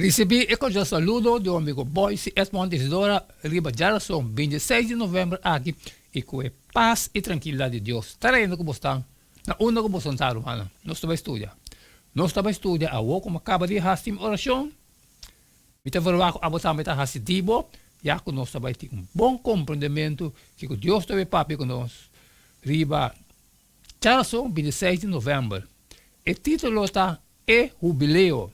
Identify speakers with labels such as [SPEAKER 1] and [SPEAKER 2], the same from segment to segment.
[SPEAKER 1] Risibí e kordial saludo di bo amigo Boyce Edmond Isidora riba djarason 26 di november aki i ku e pas i trankilidat di Dios ta reina ku bo stan na unda ku bo santa rumannan. Nos ta bai studia. Nos ta bai studia awo ku mi a kaba di hasi mi orashon. Mi ta verwagt ku abo tambe ta hasi di bo, ya ku nos ta bai tin un bon komprendementu kiko Dios ta bai papia ku nos riba djarason 26 di november. E titulo ta E Hubileo.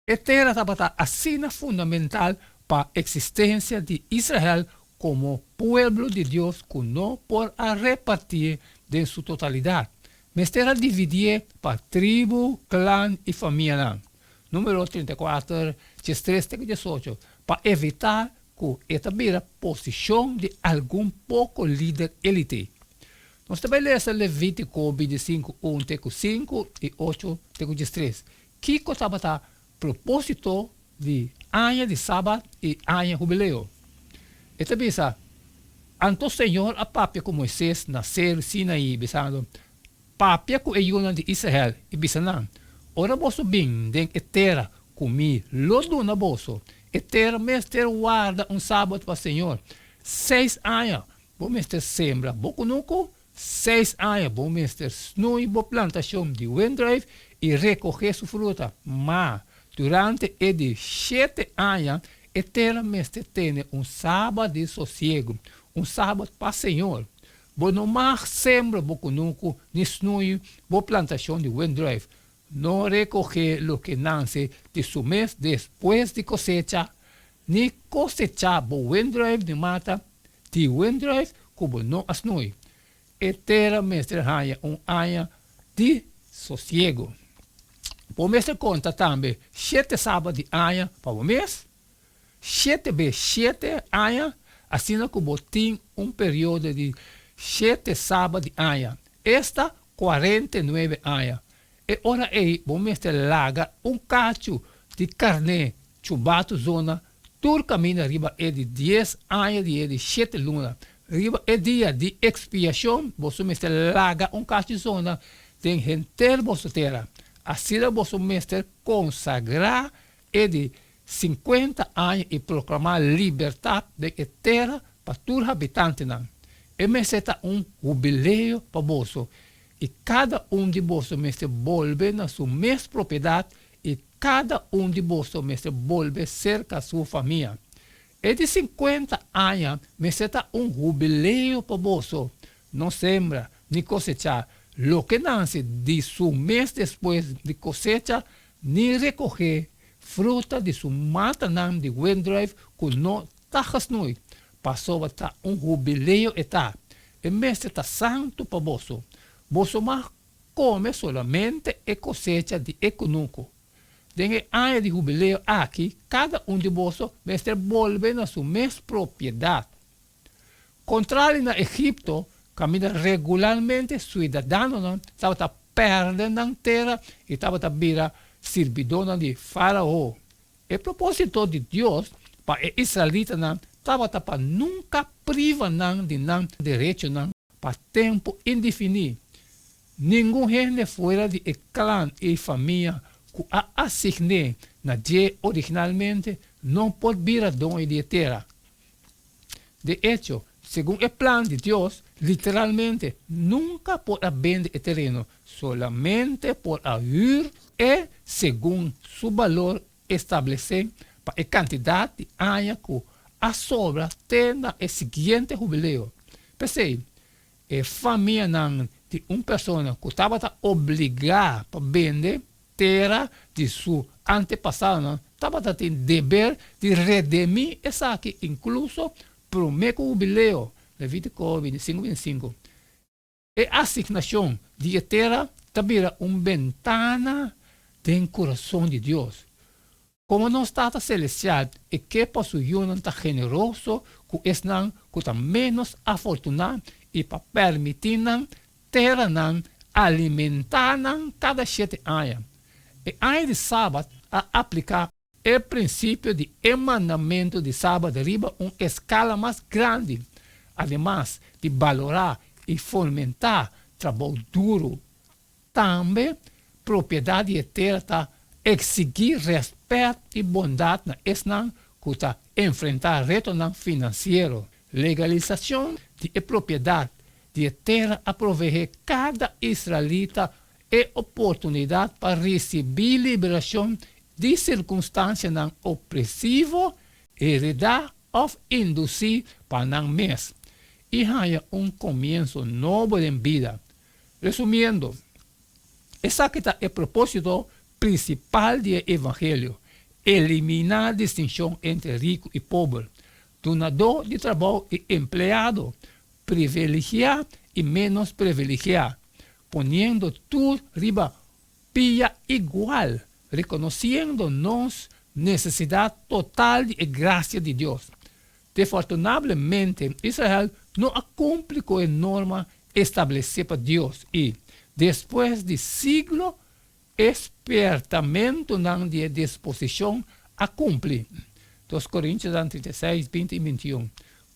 [SPEAKER 1] E tera tabata asina fundamental pa eksistensia di Israel komo pueblo di Dios ku no por a repartié den su totalidat. Mester a dividié pa tribu, klan i famianan. Número 34, 13 te ku 18, pa evitá ku e ta bira posishon di algun poko lider élite. Nos ta bai lesa Levítiko 25, 1 te ku 5 i 8 te ku 13. Kiko tabata propósito di aña di Sabat i aña Hubileo? E ta bisa, Anto señor a papia ku Moises na Seru Sinaí, bisando, Papia ku e yunan di Israel i bisa nan, Ora boso bin den e tera ku mi lo duna boso, e tera mester warda un sabat pa señor. Seis aña bo mester sembra bo kunuku, Seis aña bo mester snui bo plantashon di wendruif i rekohé su fruta, ma durante e di shete aña e tera mester tene un sabat di sosiegu, un sabat pa señor. Bo no mag sembra bo kunuku ni snui bo plantashon di wendruif. No rekohé loke nanse di su mes despues di kosecha, ni kosechá bo wendruif di mata di wendruif ku bo no a snui. E tera mester haña un aña di sosiegu. Bo mester konta tambe shete sabat di aña pa bo mes, shete bes shete aña, asina ku bo tin un periodo di shete sabat di aña, esta 49 aña. E ora ei bo mester laga un kachu di karné chubatu zona tur kaminda riba e di dies aña di e di shete luna. Riba e dia di ekspiashon boso mester laga un kachu zona den henter boso tera. Asina boso mester konsagrá e di sinkuenta aña i proklamá libertat den e tera pa tur habitantenan. E mester ta un hubileo pa boso, i kada un di boso mester bolbe na su mes propiedat i kada un di boso mester bolbe serka su famia. E di sinkuenta aña mester ta un hubileo pa boso. No sembra ni kosechá loke nanse di su mes despues di kosecha, ni rekohé fruta di su matanan di wendruif ku no ta gesnoei, pasobra ta un hubileo e ta. E mester ta santu pa boso. Boso mag kome solamente e kosecha di e kunuku. Den e aña di hubileo aki kada un di boso mester bolbe na su mes propiedat. Kontrali na Egipto, kaminda regularmente suidadanonan tabata pèrdè nan tera i tabata bira sirbidónan di Fárao, e propósito di Dios pa e israelitanan tabata pa nunka priva nan di nan derechonan pa tempu indefiní. Ningun hende fuera di e klan i famia ku a asign'é na dje originalmente no por bira doño di e tera. De echo, segun e plan di Dios, literalmente nunka por a bende e tereno, solamente por a hür e segun su balor establesé pa e kantidat di aña ku a sobra te na e siguiente hubileo. P'esei, e famianan di un persona ku tabata obligá pa bende tera di su antepasadonan tabata tin deber di redemí esaki inkluso promé ku hubileo, Levítiko 25, 25. E asignashon di e tera ta bira un bentana den kurason di Dios. Komo nos Tata Selestial, e ke pa su yunan ta generoso ku esnan ku ta ménos afortuná i pa pèrmití nan teranan alimentá nan kada shete aña. E aña di Sabat a apliká e prinsipio di e mandamentu di Sabat riba un eskala mas grandi, ademas di balorá i fomentá trabou duru. Tambe propiedat di e tera ta Eksigí rèspèt i bondat na esnan ku ta enfrentá retonan finansiero. Legalisashon di e propiedat di e tera a proveé kada israelita e oportunidat pa risibí liberashon di sirkunstansianan opresivo heredá òf indusí pa nan mes i haña un komienso nobo den bida. Resumiendo, esaki ta e propósito prinsipal di e evangelio, eliminá distinshon entre riku i pober, dunadó di trabou i empleado, privilegiá i ménos privilegiá, poniendo tur riba pia igual, rekonosiendo nos nesesidat total di e grasia di Dios. Defortunablemente, Israel no a kumpli ku e norma establesé pa Dios i, despues di siglo, e spiertamentunan di e disposishon a kumpli. Dos Korintionan 36, 20 i 21.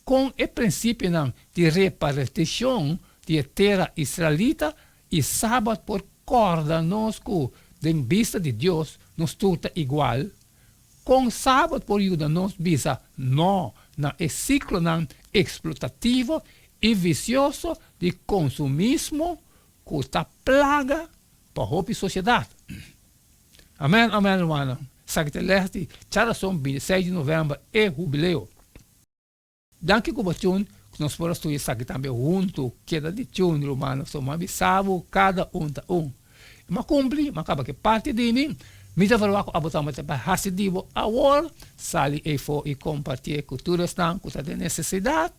[SPEAKER 1] Kon e prinsipionan di repartishon di e tera israelita i Sabat por kòrda nos ku, den bista di Dios, nos tur ta igual? Kon Sabat por yuda nos bisa nò na e siklonan eksplotativo i visioso di konsumismo ku ta plaga pa hopi sosiedat? Amèn, amèn, rumannan. Esaki ta e lès di djarason 26 di novèmber, e hubileo. Danki ku bo tune ku nos por a studia esaki tambe huntu. Keda di tune, rumannan, so m'a bisa bo kada un ta un. I m'a kumpli, m'a kaba ku e parti di mi. Mi ta verwagt ku abo tambe ta bai hasi di bo awor. Sali eifo i kompartié ku tur esnan ku ta den nesesidat.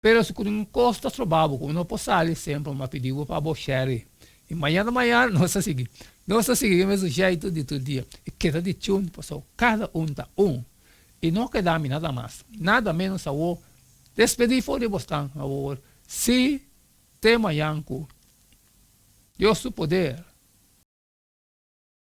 [SPEAKER 1] Pero si ku un kos ta stroba bo ku no por sali semper m'a pidi bo pa bo share. I mañana mañana nos ta sigui. Nos ta sigui e mesun sheitu di tur dia. I keda di tune pasobra kada un ta un. I no keda mi nada mas, nada menos awor. Despedí for di bosnan awor, sí, te mañan ku Dios su poder.